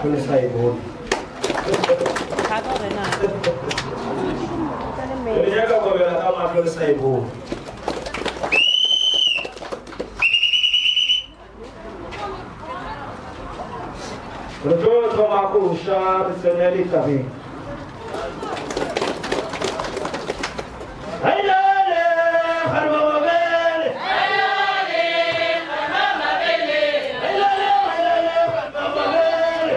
Matlho le sa e bone. Re nyaka kobela ka matlho le sa e bone. Re tlo thoma koša re tsene ditabeng. Hailale, garba mabele. Hailale, hailale, garba mabele. Hailale, hailale, garba mabele.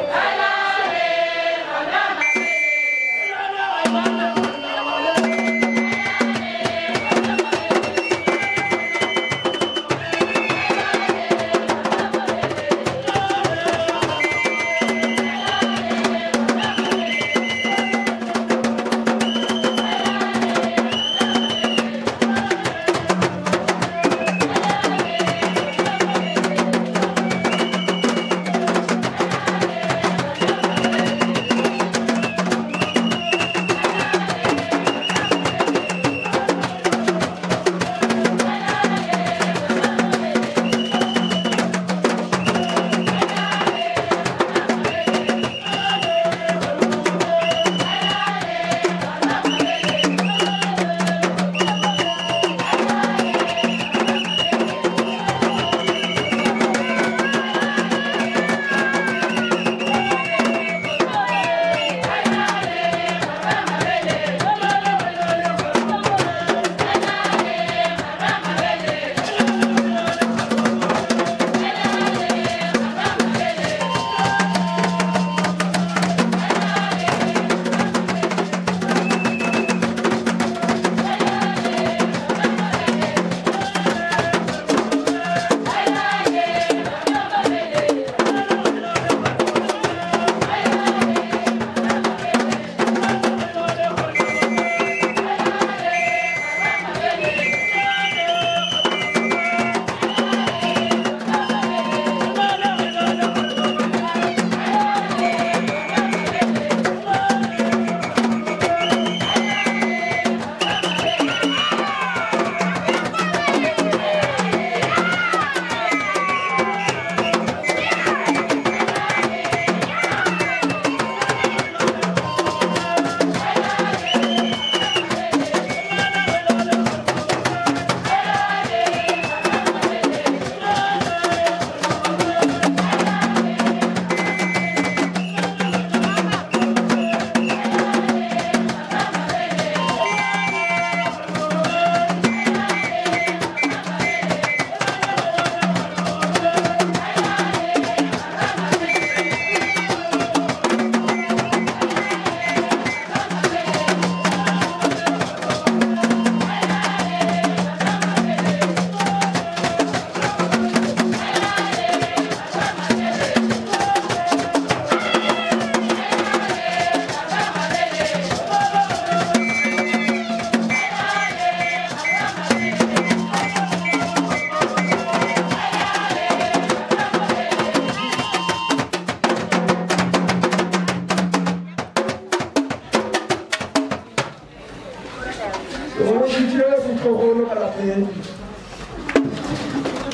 Gorošitše setlogolo ka lapeng.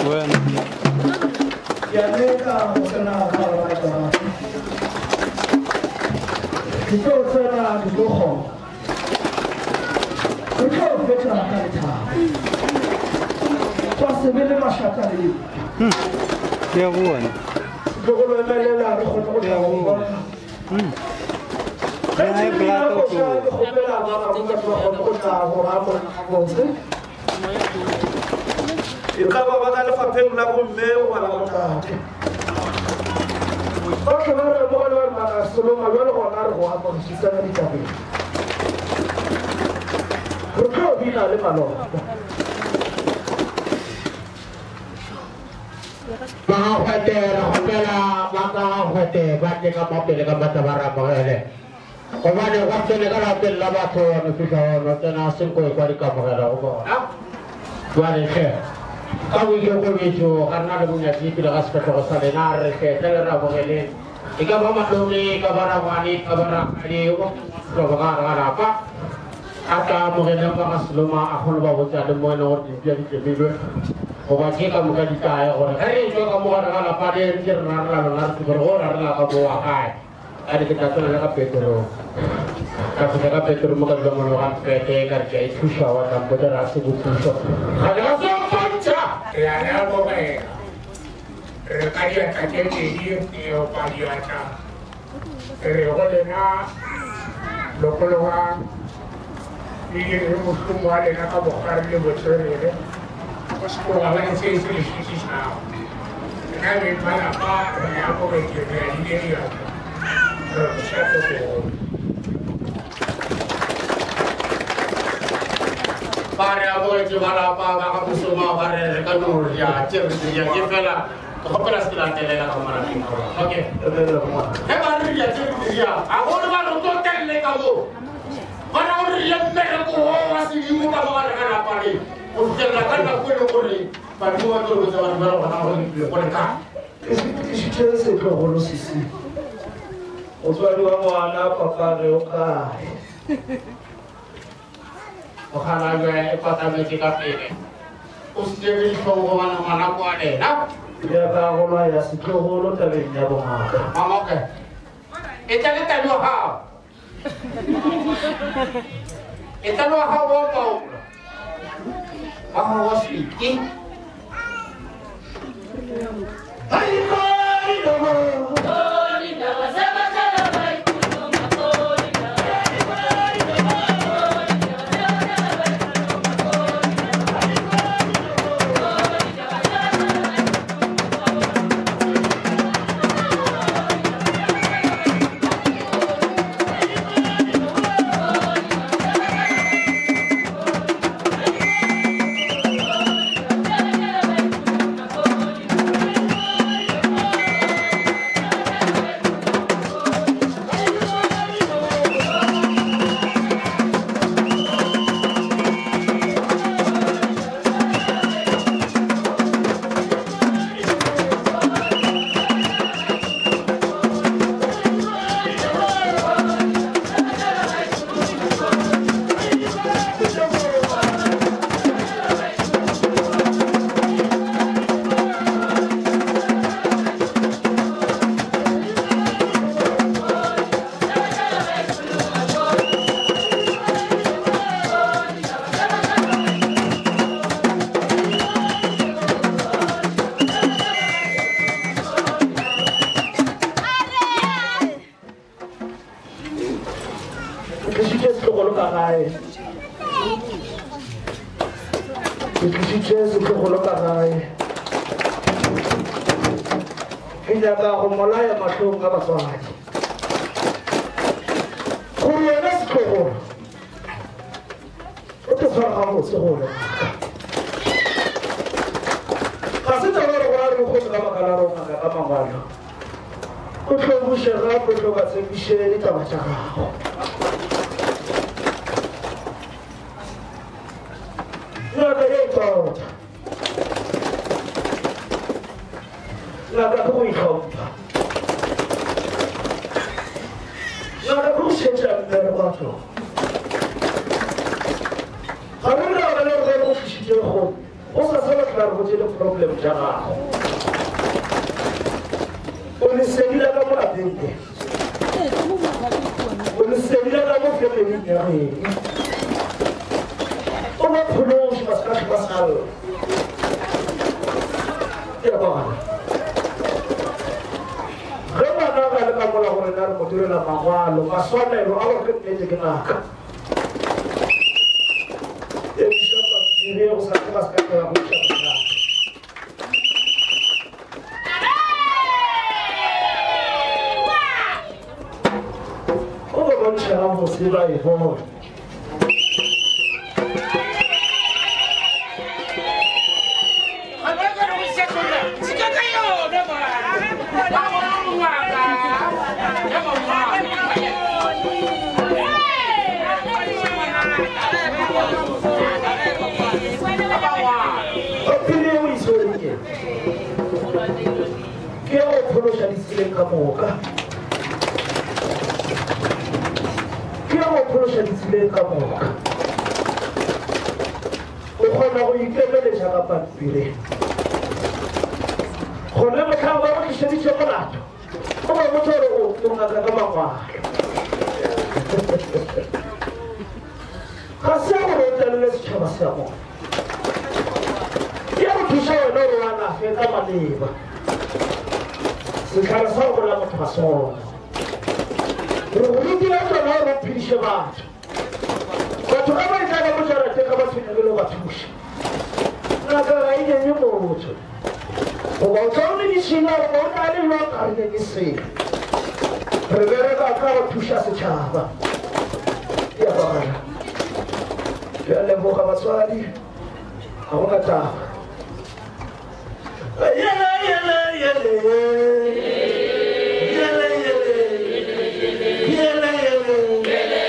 Wena. Ke a leka go tsena ka gare ga taba. Ke tlo tsena ke tlo kgona. Re tlo fetša ka lethabo. Gwa se be le mašata le Ke a bona. Setlogolo emelela re kgone go tla go bona. Ge Nna e ke bina bolata koša ko. ke kgopela ba bangwe ba kgone go tla go amogela gabotse. E ka ba ba ka lefapheng la bomme goba la botate. Bohle ba re amogele ba re mara Soloma bjale gona re go amogetše tsena ditabeng. Re tlo bina le maloba. Ba ga Kgwete re kgopela ba ka ga Kgwete ba tle ka mo pele ka matla ba re amogele gobane gwa tsene ka lapeng la batho wa no fihla wa no tsena senko e kwa dikamogelo go bona. Jwale hle ka boikokobetšo ga rena le bonyatši pele ga sefahlogo sa lena re hle tle le re amogeleng e ka ba malome e ka ba rangwane e ka ba rakgadi o hlobo ka gare ga lapa a tla amogeleng ba ga Seloma a kgone ba botša le mo e leng gore dimpša di tlemilwe. Goba tše ka moka di kae gore ge re etswa ka mo gare ga lapa re ntse re rarela lona re tsebe gore go rarela ka mo wa gae. A re ke tla tsena le ka petrong. Ka fihla ka petrong mo ka dula mono ga mpete ka re ke a ithuša wa tla mpotša re a se bothušo. Ga le ga se mpontšha. Re a le amogela. Re ka diatla tše pedi re opa diatla. Re re go lena lokologang le dire mošomo wa lena ka bokgwari le botswerere. Go se go ba le se se le šitišago. Rena beng ba lapa re le amogetše re a le diatla. Re re mošate bogolo. Ba re amogetše ba lapa ba ga Mosoma ba re re ka no ja tše re di ja ke fela ke kgopela se ke latelela ka malapeng a bona. Okay. Ge ba re ja tše re di ja a golo ba re tlotelele ka mo. Ba ra gore re mmereko o wa sedimo ka mo gare ga lapa le go fitlhelela ka nako e le gore badimo ba tlo botsa batho ba le gona gore le go le kae. Ke se tlišitše setlogolo sesi. Motswadi wa ngwana papage o kae? Mokgalabje e patametše ka pele. O se tšere dihlong gobane ngwana ke wa lena. Ke nyaka go laya setlogolo tabeng ya bongaka. Mamoke, e tla le tadi wa gago. E tla le wa gago wa paola. Wa gago wa seke. Ke tlišitše setlogolo ka gae. Ke nyaka go molaya mahlong a batswadi. Gore yena setlogolo o tlo tshwara gabotse go le ga se taba gore go ra re bokgoni ka baka la rona ka mangwalo. O tlo buše gape o tlo ba tshepiše ditaba tša gago. Ngaka ye tota. Ngaka ke go itlhompha. Ngaka ke go šetša mmereko wa tlo. Ga re lebaka le gore go tlišitše go go sa sa batho ba re botse le problem tša gago. O lesedi la ka mo lapeng le. O lesedi la ka mo familing ya geno. O ba phološe ba se ka hlwa ba sa lla. Ke a bona. Ge ngwana a le ka mola go rena re mo direla mangwalo, maswanelo a gore ke nnete ke ngaka. Emiša pampiri go sa ba se ka hlwa go iša bothata. O ba bontšha gabotse ba e bona. Pampiri e o e swereng ke ke ya go phološa ditseleng ka moka. Ke ya go phološa ditseleng ka moka. O kgona go ikemeletša ka pampiri. Gore le mohlang ba go tlišeditše molato, o ba botša gore o ngaka ka mangwalo. Ga se ya gore o tlalele setšhaba sa bona. Ke ya go thuša wena gore o alafe ka maleba. Sehlare sa go bolaya motho ga se gona. Re go rutile tsona gore o phediše batho. Batho ga ba etla ka mo jarateng ga ba tshwenyege le go ba thuša. Ngaka ga e nyenye motho. Goba o tla o le ditšhila goba o tla le jwang ga re nyenye selo. Re bereka ka go thuša setšhaba. Ke a kwagala. Ke a leboga batswadi. Ga go na taba. Yele yele yele. Yele yele. Yele yele. Yele yele.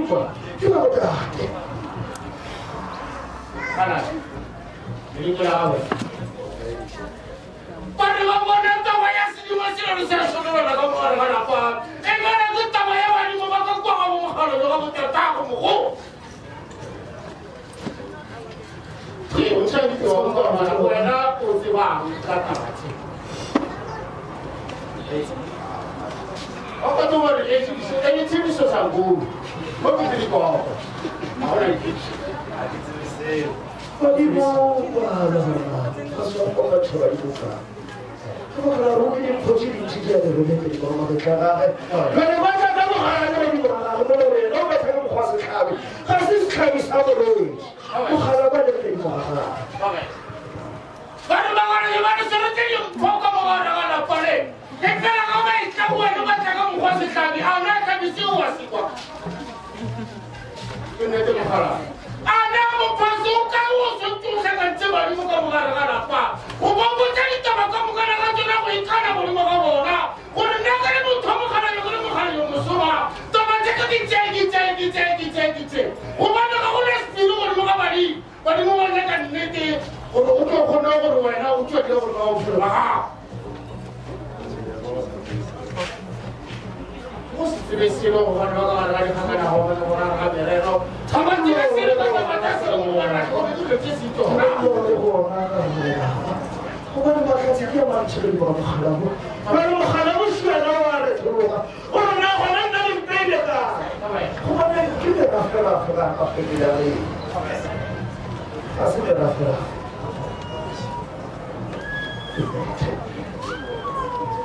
Badimo ba ke ba botate. Lebitso la gagwe. Ba re ba bona taba ya sedimo selo le se sonolola ka mogare ga lapa. E kana ke taba ya badimo ba ka kwa ga bomogalo le ga botatago mogolo. Ke o tshwanetse wa utlwa ngwana wena o tsebang ka taba tse. O ka tlo gore e le tshediso sa ngolo. Mo ke dire kopo. Ga gona diphitlho. Badimo ba ga se wa ka tšhaba diboka. Ke mogala ruri dimpho tše dintši di a di rometse dikoro magetla gage. Bjale ba tla ka mogala le badimo ba gage mo gore yena o betha ka mokgwa wa setlhabi. Ga se setlhabi sa boroi. Mogala ba le godimo ga gage. Ba re ba gore ba re sweretse dimpho ka mogare ga lapa le. E fela ga ba etla go wena ba tla ka mokgwa setlhabi. A na tlhabi seo wa se kwa? Ke nnete mogala. A na mophaso o kae o swantse o hlakantse badimo ka mogare ga lapa? Go ba botsa ditaba ka mokana ga tsona go ikana godimo ga bona. Gore nna ke le motho wa mogala yo ke le mogala yo mosoba. Taba tse ke di tseye ke tseye ke tseye ke tseye ke tseye. Gobane ga go na sephiri godimo ga badimo. Badimo ba nyaka nnete gore o tlo kgone gore wena o tswelele gore ka bophelo ba gago. Go se tsebe selo gobane ba ka gare ga dikgakanago ba le gona ga merero. Ga ba tsebe selo ka taba tsa selo gobane ba tlhokometse dilo tse se tsona. Gobane mahlatse ke a mantši godimo ga mogala mo. Bjale mogala mo šiana wa re thologa. Gore na gona nna le mpeile kae? Gobane ke meraferafe ga ka family ya geno. Ga se meraferafe.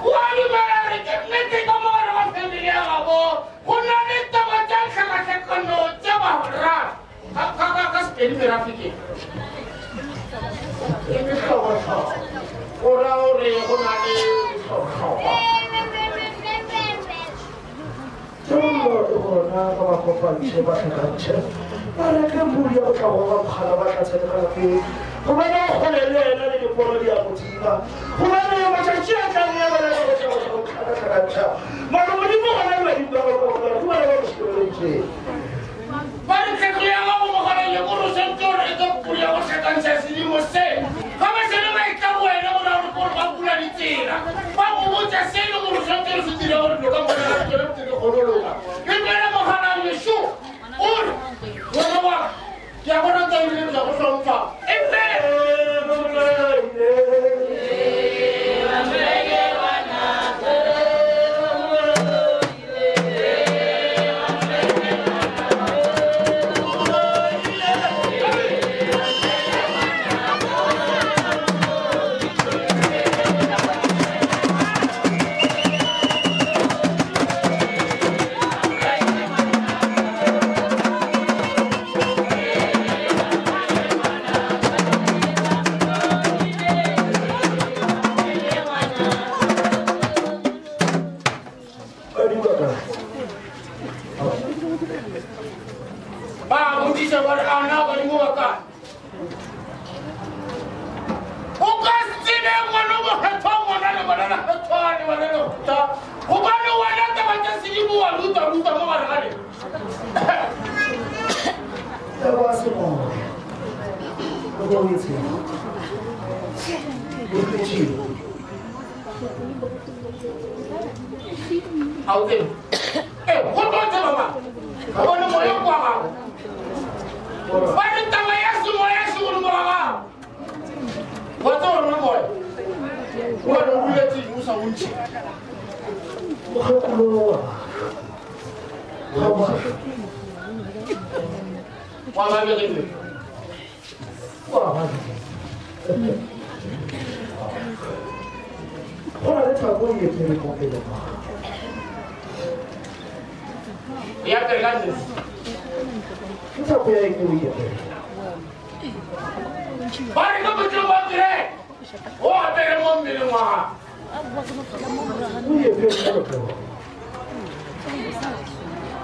Wa dumela gore ke nnete ka mo gare ga family ya gabo go na le taba tša tlhakatlhakano tša bagwera ka Sepedi merafe ke ke mehlobohlobo go ra gore go na le mehlobohlobo. Tšollo e gona ba ba kopantšhe ba hlakantšhe ba reke pudi ya go tla goga mogala ba tlatshele ka lapeng gobane o kgole le yena le diporo di ya go thiba gobane matšatši a tlang ya bana ba go tla go tla go tlhakatlhakantšha mara modimo gona le badimo ba gagwe ka gobane ke bona ba mo šireleditšeng. Ba re tlheklo ya gago mogaleng le gore o swantse o reke pudi ya go hlakantšha sedimo se. Ga ba šale ba etla go wena go ra gore ke gore ba bula ditsela. Ba go botša se e le gore o swantse o se dire gore dilo ka moka di tšwele pele di kgone go loka. Le wena mogalabje šo o re, Ngwana wa ka, ke a go rata ebile ke a go hlompha. Amen. Ba botšiša ba re, A na badimo ba kae? O ka se tsebe ngwana mokgethwa ngwana le ngwana lekgethwa le ngwana lekgotla gobane wena taba tša sedimo wa ruta ruta mo gare ga lena. Taba se moya. O bo itse. O tlotšile. A o tsebe? Ee, go tlo tseba mang? Gobane moya ke wa gago. Ba re taba ya semoya se godimo ga gago. Wa tseba gore o moya. Wena o boletse eng o sa o ntšhe? Mokgekolo wa ga wa Wa ba begile. Wa ba Go na le tlhako e epere mo pele ga gago. E apere ka nosi. Ke tlhako ya eng o e apere? Ba re ke motlong wa kereke o apere mo mmeleng wa gago. O e apere mo leotong.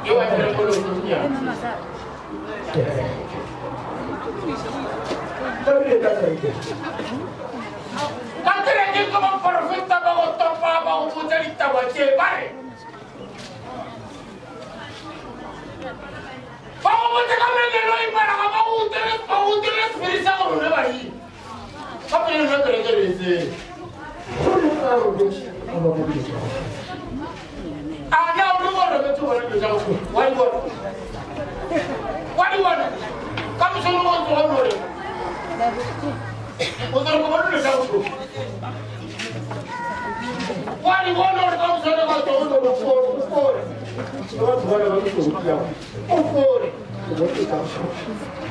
E o apere mo leotong ya. Kereke. Ba rile ka kereke. Ka kerekeng ke baporofeta ba go topa ba go botsa ditaba tše ba re. botse ka mengeloi mara ga ba go utlwe sephiri sa gore o ne badimo. Ka pele nna kereke re etseng. A na o le gore robetse bona dilo tsa go tshosa? Wa di bona? Wa di bona? Ka moso o le go tsoga o no reng? O tlo re ke bone dilo tsa go tshosa. Wa di bona gore ka moso o le go tsoga o no re o fore, o fore. Le batho ba le ba ke tlo o fore. Ke bone dilo tsa go tshosa.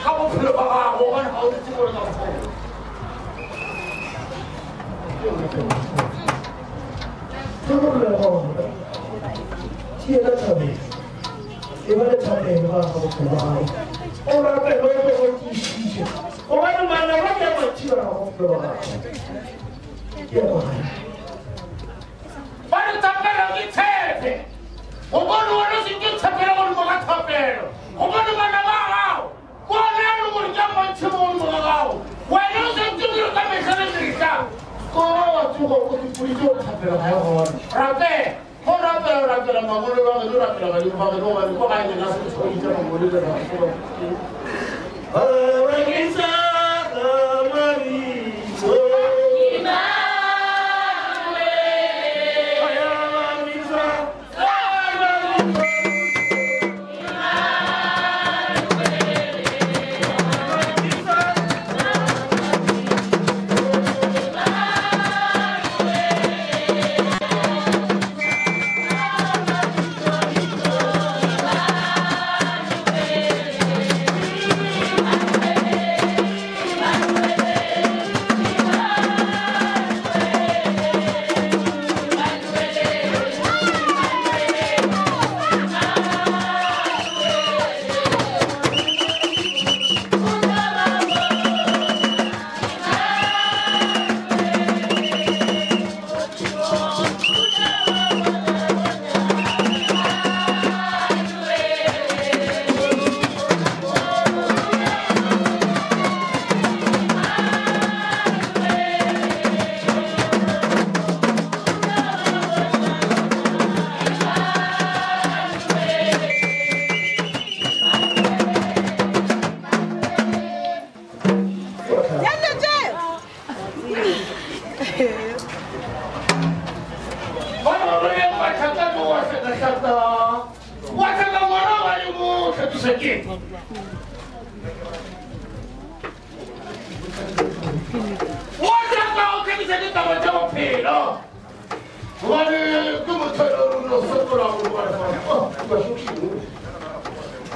Ka bophelo ba gago gobane ga o di tsebe gore ka mokgwa. Tiela thabeng, e ba le thapelo ka ga bophelo ba gago. O rapele o tlo go tiišitše gobane ngwana wa ke mantši ba ga bophelo ba gago. Ke ya gona. Ba re thapelo ke tshepe. Gobane wena se ke tshepele godimo ga thapelo. Gobane bana ba gago bona e le gore ke a mantši mo godimo ga gago. Wena o santse o dira ka mehla le mehla. Ko wa tsoga o ipoditše gore thapelo ga e gona. Rapela. Go rapela rapela mangolo ba geno rapela badimo ba geno gobane ko gae lena se tshwanitše mangolo le ba.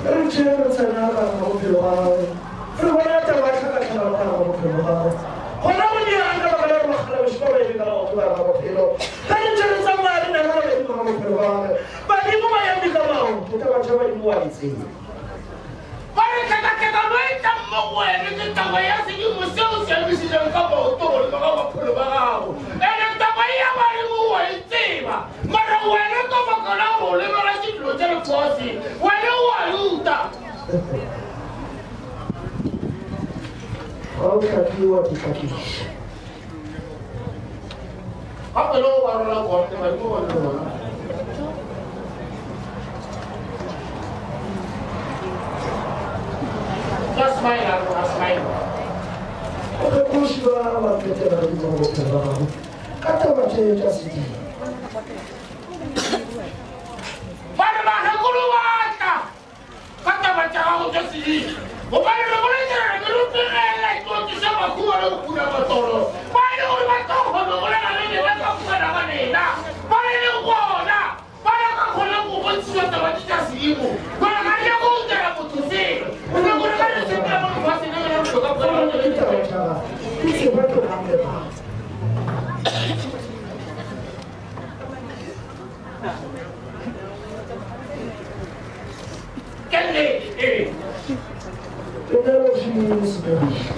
Re tšee re tsena ka ga bophelo ga gagwe. Re bona taba tlhakatlhakano ka ga bophelo ga gagwe. Gona go dirang ka baka la gore bakgalabešo ba ba eme ka maoto ka ga bophelo. Ge re ntše re tsamaya re nana badimo ga bophelo ba gagwe. Badimo ba eme ka maoto, taba tša badimo wa di tseba. Ba re tlhakatlhakano e tlang mo go wene ke taba ya sedimo seo se emišitšeng ka maoto godimo ga bophelo ba gago. Ene taba ya badimo wa e tseba. Mara wena ka baka la gore o lebeletše dilo tša lefase, wena o a ruta. Ga o hlake wa di hlakiša. Gape le go ba rola konte badimo ba le gona. Ka smile a rona smile. Bakgekološi ba ba fetela godimo ga bophelo ba gago ka taba tše tša sedimo. Ba re bakgekolo ba tla ka taba tša gago tša sedimo gobane re boletše re re rutegela itokisa mahumo le go pula matolo ba e le gore ba tlo kgona go bolela le lena ka bokana ba lena ba e le gona ba ya ka kgone go bontšhiwa taba tše tša sedimo gore ga re go utela motho selo o nyako re ka re sepela mo lefaseng le lena dilo ka kgona ke taba tša gago ke tseba ke mang le mang. Ke nnete ee. Lenyalo ke sebedišo.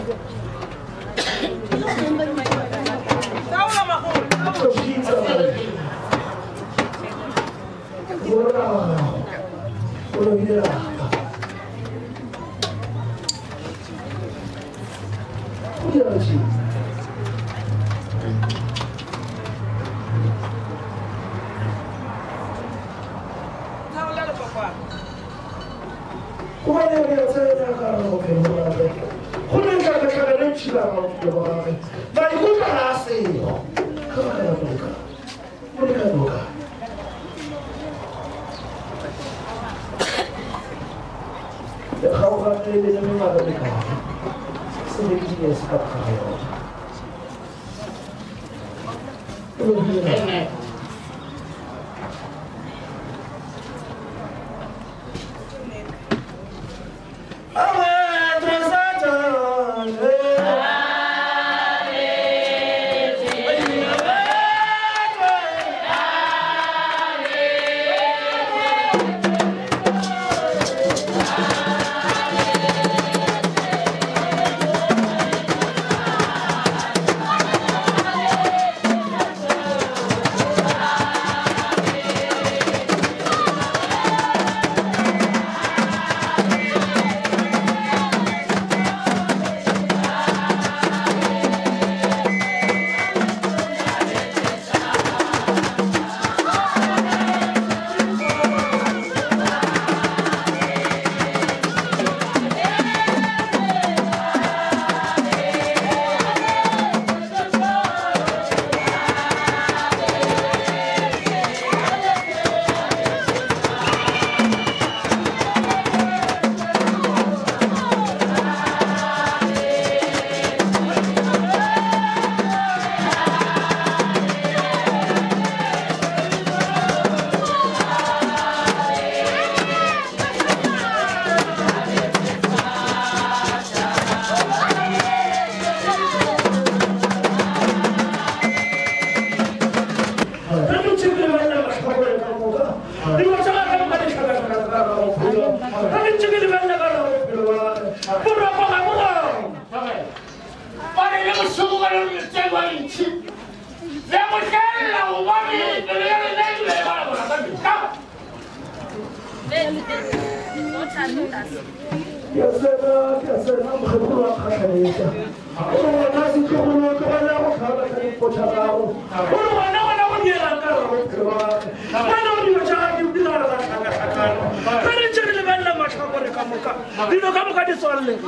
Monna wa gago o lobile lapa. Go diragetšeng? Gobane re a tsena ka gare ga bophelo ba gagwe, go ne tlhakatlhakano e ntši ka gare ga bophelo ba gagwe. Maikutlo ga a sego ka baka la toka. O leka toka. Le kgaogane le le mengwaga mekae? 17 years ka baka ga yona. O lobile lapa. le tseba ntši le mo tlela gobane pelo ya lena e dula e balabola ka mehla. Ke a tsena, ke a tsena, mokgekolo wa nkgahlanetša. O re wena setlogolo tlogela go hlaba ka dimpho tša gago. O re wena gona go dielang ka gare bophelo ba gagwe. Wena o dilo tša gagwe di gare ga tlhakatlhakano. Ge re ntše re lebelela mahlakore ka moka, dilo ka moka di tswalelege.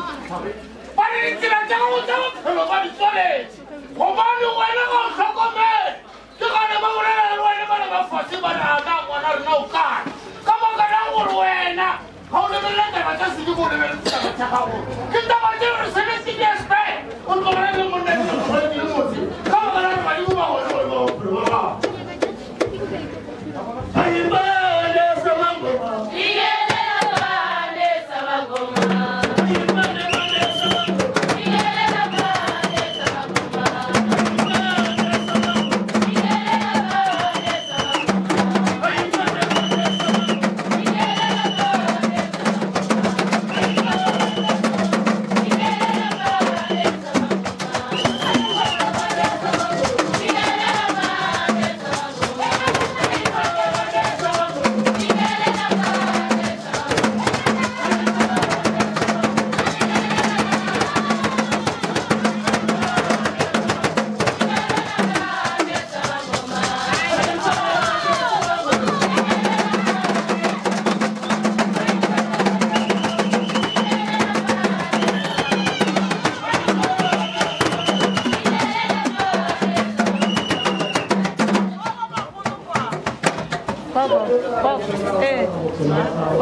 Ba re ditsela tša gago tša bophelo ba di tswaletše, gobane wena ga o hlokomele. Ke gane ba bolela le wena ba le ba fase ba re, A na ngwana rena o kae? Ka baka la gore wena ga o lebelele taba tša sedimo, o lebeletse taba tša gago. Ke taba tše re 17 years back o tlogele le monna ke tlogele le motse ka baka la gore badimo ba gone gore ba bophelo ba gago. Ayibane samangoma.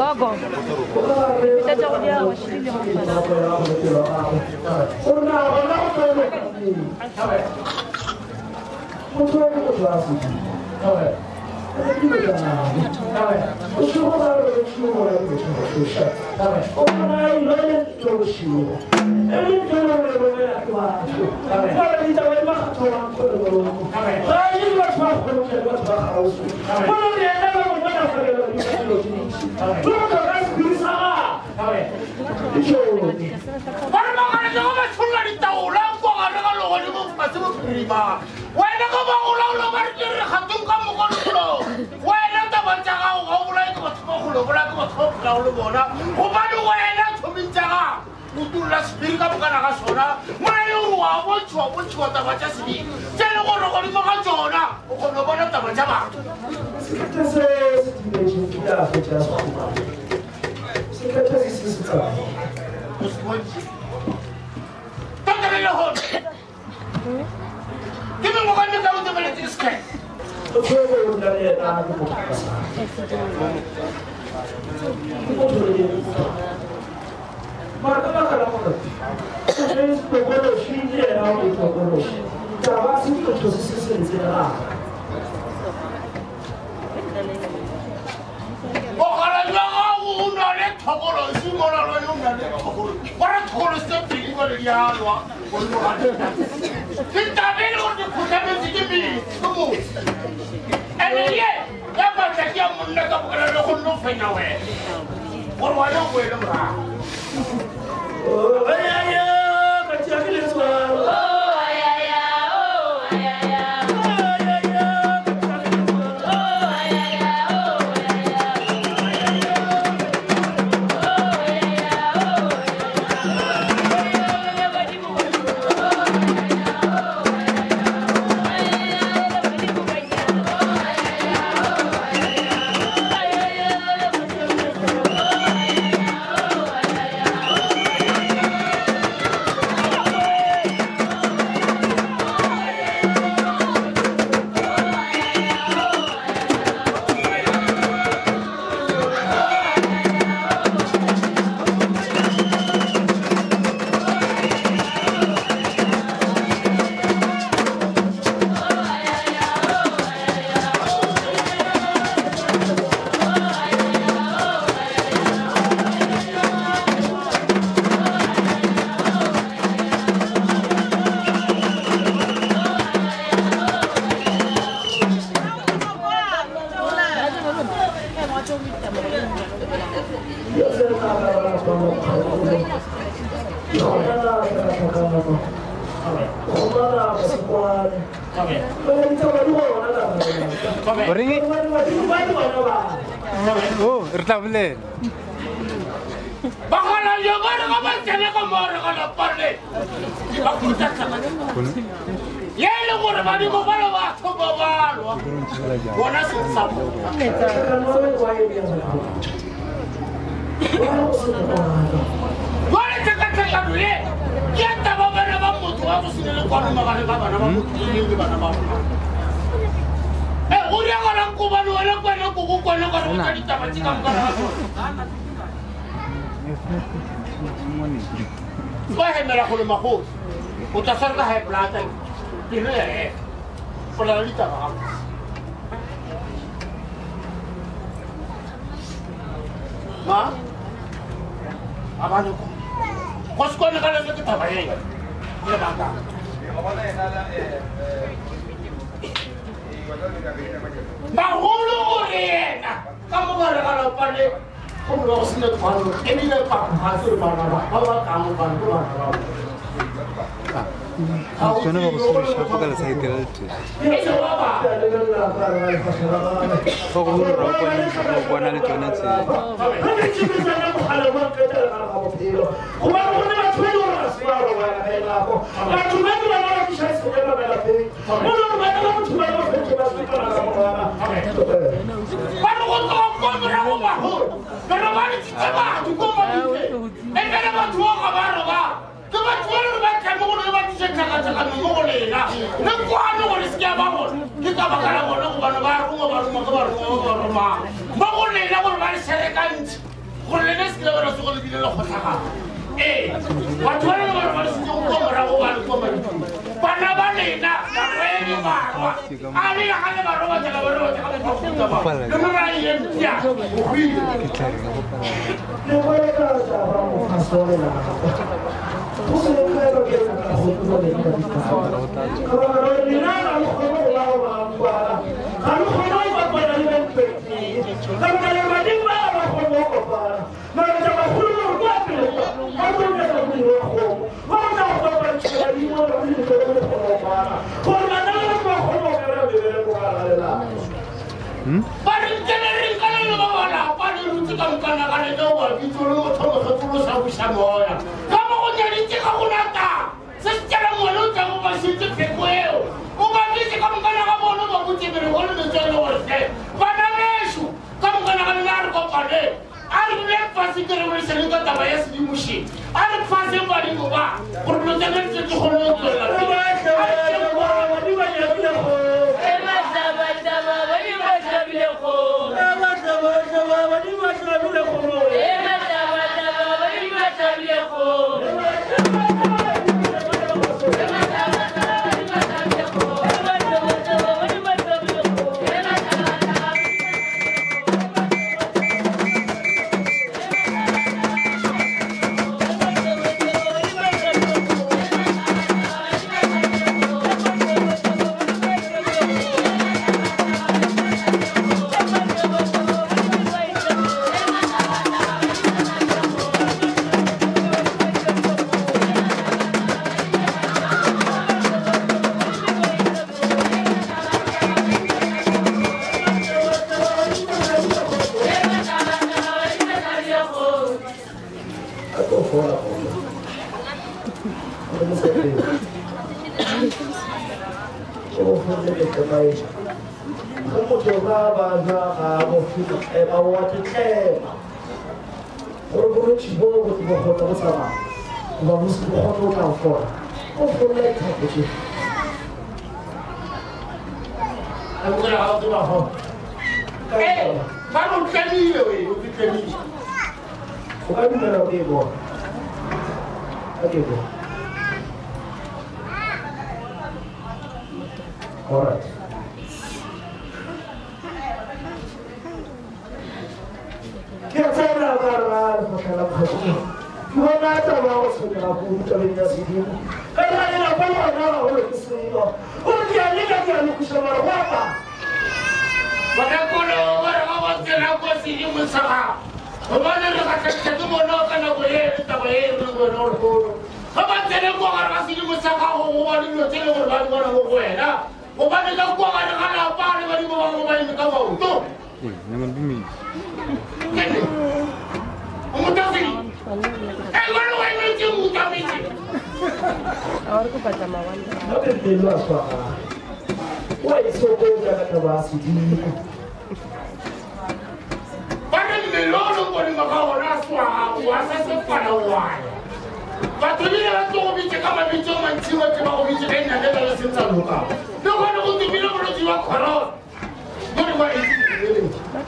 Gogo, go di šitile mo Ba re magareng ga ba tšholla ditaola kwa gare ga legodimo fase bophirima. Wena ka ba go laola ba re ke re kgatong ka mogololo. Wena taba tša gago ga o bolaye ke batho ba kgole, o bolaya ke batho ba o phelago le bona. Gobane wena thomeng tša gago o tulla sephiri ka mokana ga sona, mola e le gore wa bontšhiwa bontšhiwa taba tša sedimo tše e le gore godimo ga tšona o kgona go bona taba tša batho. Sekete se se timetše ke a fetša sekgobane. Sekete se se se tsamaye. O se bontšhe. Tota le lehono ke mengwaga e mekae o tebeletse ke sekete? Motho yo o nna le yena ke motho ka sa. Ke motho le yena. Mara ka baka la gore ge Tokološi le yena o le Tokološi, taba se motho se se se ntse gagwe. Bogala jwa gago o na le thokolosi mola le wena o na le thokolosi. Ba re thokolosi tse pedi ba le di a lwa godimo ga tsona. Ke taba e le gore di kgotlhametse ke metse, ke motse. Ene ye ya maatla ke ya monna ka bokana le go nno fenya wena gore wena o boele morago. Oh, ayaya, ka tšea ke letswalo. Oh, ayaya, oh, ayaya. Ayaya, ka tšea ke letswalo. Oh, ayaya, oh, ayaya. Oh, ayaya, oh, ayaya. Gomana ba se kwane. Ba ditaba di gona ka gare. O reng? Gobane badimo ba le bona ba. Oh, re tla bolela. Bakgalabje ba re ga ba tsene ka mo gare ga lapa le, ba khutša tlhakatlhakano ye e le gore badimo ba le ba thoma ba lwa bona seng sa bona. Jwale tlhakatlhakano ye ke ya taba bana ba motho wa go se ne le kwano magareng ga bana ba motho le le bana ba bona. Ee, go diragalang kobane wena kwena koko kwena ka re botsa ditaba tse ka moka ga tsona. Ba hemela go lema gohle. O tla swara ka high blood, pelo ya ema. O lala ditaba gabotse. Ma? A ba le kwa. Go se kwane ga lena ke taba ye. Lebaka. Bagolo gore yena ka mo gare ga lapa le go be go sene kwano ebile papa ga se bana ba ba ba kang bana ke bana ba Tsone ba go suriša ka lesaete la letee. Fa go rora o kwana o kwana le tsone tse. Ba re go tloga ko morago bagolo re robaditsitse batho ko mabitleng e fela batho bao ga ba robala ke batho ba le ba tlame gore ba tise tlhakatlhakano mo go lena le kwane gore se ke ya ba gone ke ka baka la bone gobane ba rongwa ba rongwa ke ba rongwa ba ba romang mo go lena gore ba le šerekantšhe gore lena se ke la bona sego le bile le kgotlhagano ee batho ba le ba re ba le setse go kwa morago ba le kwa mabitleng bana ba lena barwedi barwa a le ga le ba robatsa la ba robatsa ka mokgwa wa go le mo ba ile mpša o hwile Ke tla re go pala. Le go ka taba mo fasole la go se le ka ke ka go tlo le ka ditaba. Ka ba re lena ga le kgone go ba go ba kwana. Ga le kgone go kopana le bempeti. Ka ba le badimo ba ba kgone go kopana. Mara taba kgolo gore kwa pele kwa ba tlo nyaka go dira kgomo. Ba tla go kopantšha badimo ba le le le kgone go kwana. Gore bana ba ba kgone go kry-a mebereko ka gare ga lelapa. Ba re nkele re nkale le ba ba lapa le rutse ka mokana ga lena o ba bitso le o thoma ge tsolo sa buša moya ka mo go nyaditse ga go nata se se tšela ngwane o tla go ba šetse pheko eo o ba bitse ka mokana ga bone ba botse merego le metswalle gore hle bana bešo ka mokana ga lena a re kopane a re duleng fase ke re bolešane ka taba ya sedimošeng a re faseng badimo ba gore dilo tsa di tle di kgone go tswelela pele. A re tšeng kwano. Ge motho ga ba ja ga bo fihla tlema wa ke tlema gore bolwetši bo bo bo kgone go tsamaya goba bo se bo kgone go tla go fola o folla dithapo tše. Ee, ba re o tlemile we, o tlemile. O ka dumela o ke e bona. A ke e bona. All right. Ke a tsena ka gare ga lefahla la mokgatlo. Ke bona taba ya go tshwenyega kudu tabeng ya sedimo. Ka re lelapa le gona ga go loke selo. Gore ke a leka ke a lokiša mara go a pala. Bakekolo ba re ga ba tsena kwa sedimo sa gago. Gobane re gahlantšha ke bona ka nako ye le taba ye re le wena lehono. Ge ba tsene kua gare ga sedimo sa gago go ba le dilo tše le gore ba di bona mo go wena. Gobane ka kua gare ga lapa le badimo ba gago ba eme ka maoto. Ke nnete. O motasedi. E ngwana o emetse o utametse. Gape pelo a swagane. O a itshokotša ka taba ya sedimo. Ba re mmele o leng godimo ga ona a swaga wa sa sefala wa ya. Batho ebile ba tlo go bitše ka mabitso a mantši ba tle ba go bitše ka inakela le seng sa loka. Le gone go tumile bolwetši bja corona. Jwale ba itse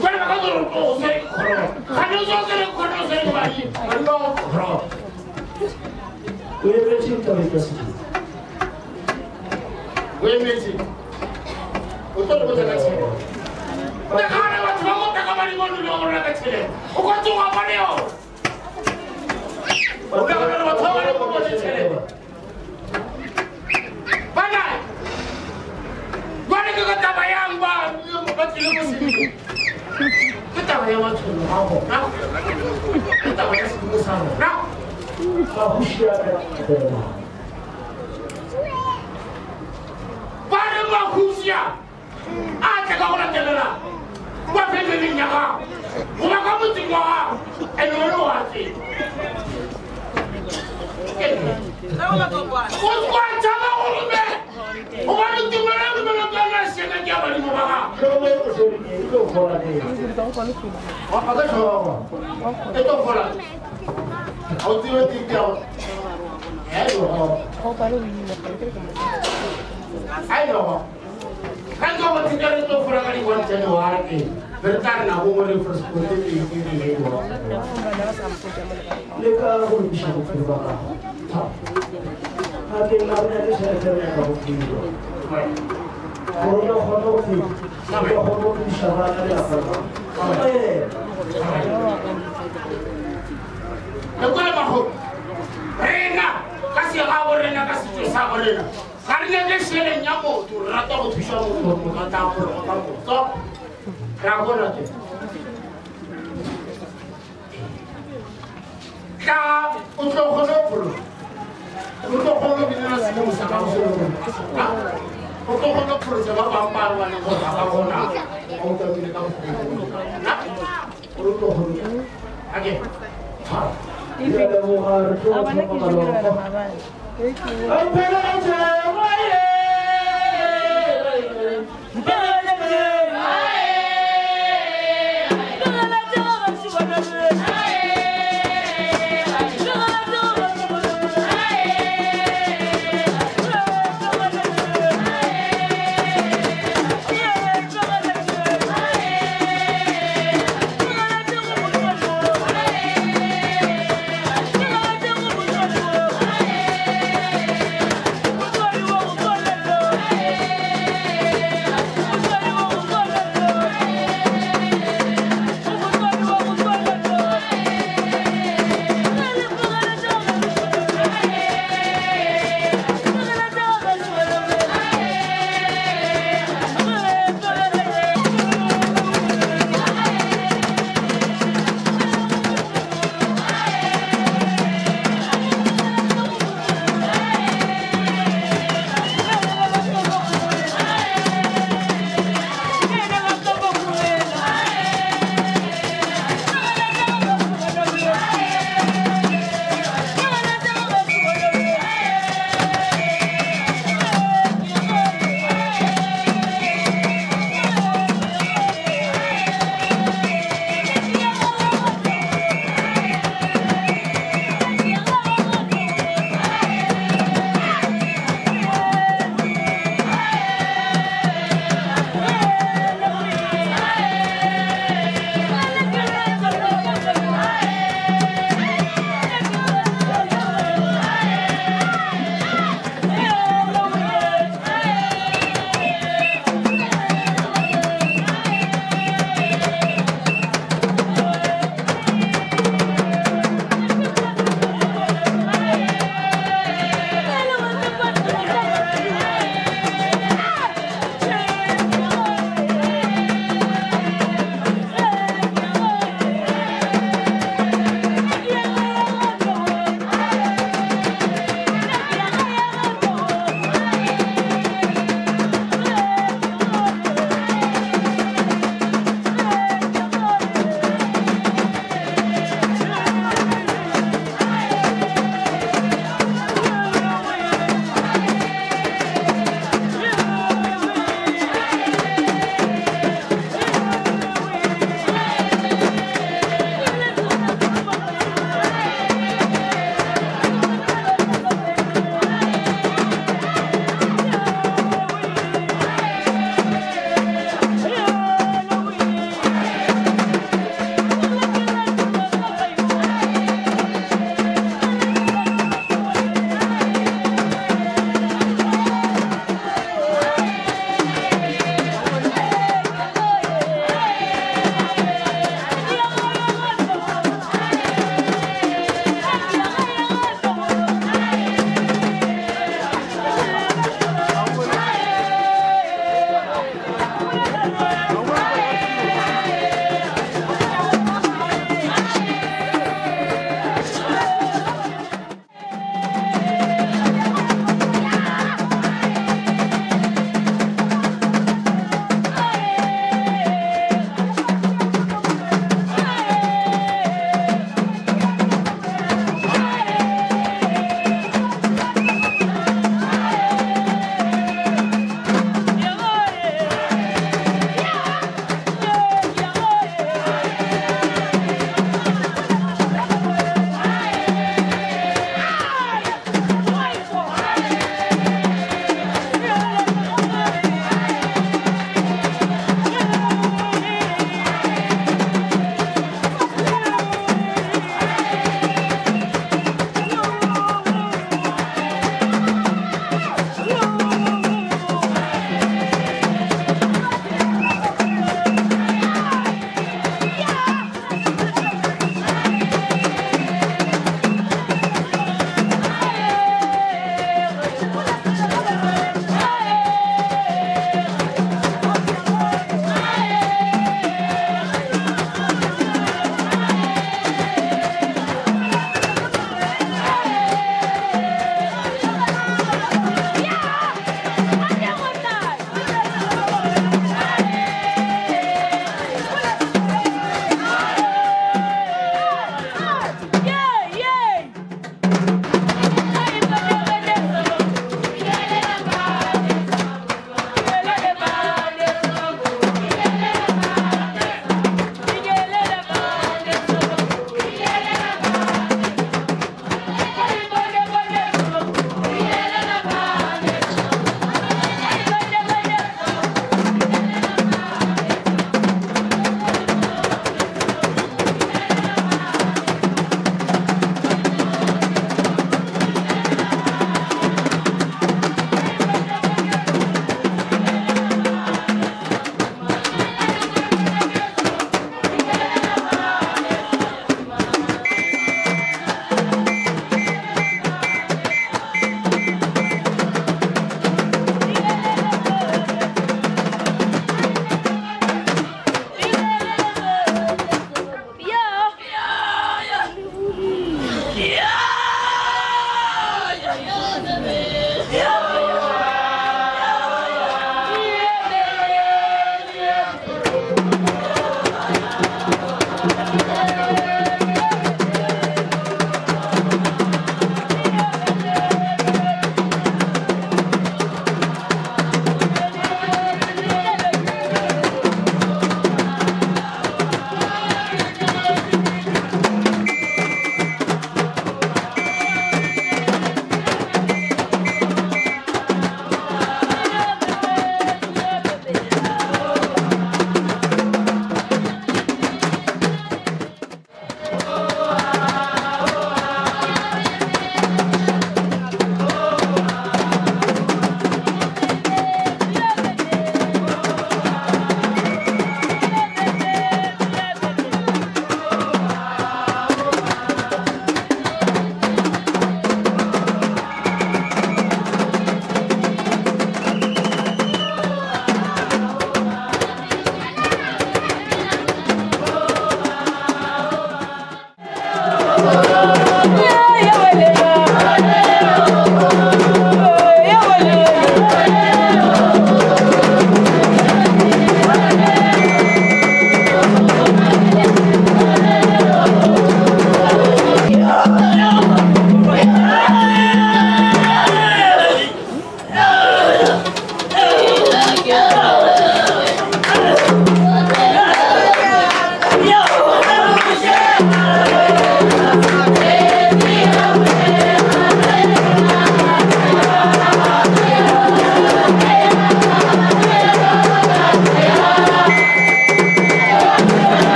jwale ba ka tswela go tlo go swere ke corona. Ga ne o tswa swere ke corona o swere ke badimo. Badimo ba go corona. O emetše tabeng ya sedimo. O emetše. O tlo le botša ka tšhelete. Nagana batho ba go tla ka badimo le go reka ka tšhelete. O ka tsoga bone yona. O nagana gore batho ba bane go bone tšhelete. Bana jwale ke ka taba yang ba ba tlile mo sedimo. Ke taba ya matsholo a bona. Ke taba ya sedimo sa rona. Mahuši a ka latela. Ba re mahuši a a tle ka go latelela kwa femeleng ya gago goba ka motseng wa gago ene wena o a tseba. O kwa tšhaba go romela gobane tumelo ya tumelo ke yona seka ke ya badimo ba gago. Hlome o swere ke e tlo fola neng? A ka tlhogo e tlo fola. Ga o tsebe teke ya go ayogo ga ke go tsika re tlo fola ka di-1 January ke be re tla re nako ngwe re first quarter e ke re le Leka go lokiša bophelo ba gago. Ngakeng ga re nyake tšhelete re nyaka bophelo. Gore o kgone go phela, o tlo kgone go phediša bana le lapa la gago. Ee. Lekwele makgolo rena ka segabo rena ka setšo sa bo rena ga re nyake šeleng ya motho re rata go thuša motho gore motho a tla phologa ka moso ra bona ke tla o tlo kgone go phologa o tlo kgone go binela sedimo sa gago se le gore o tlo kgone go pholosa ba bangwe ba lwaneng gore ga ba gona ba o tamile ka mokgwa gore o tlo kgone ake tshwara Ke a leboga re tlo go thoma maloko.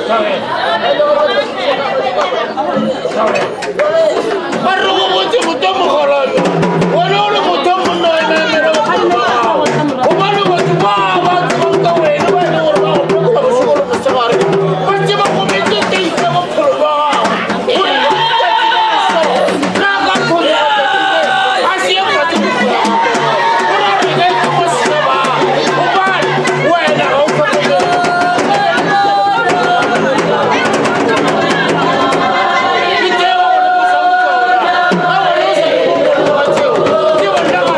Ba re go botse motho mogololo wena o le motho monna wena emele bophelo ba gago gobane batho ba ba tsebang ka wena ba e leng gore ba go phekola bošego le mosegare ba tseba go metse teisa bophelo ba gago gore letšatši le leso ga ka thonyega tšatši le a se ye fase bophelo ba gago gore re ke go seba gobane wena ga o hlokomele. Ke tšeo go le botšang tšona ka wena o sa nyake go lemoga tšeo ke bona ga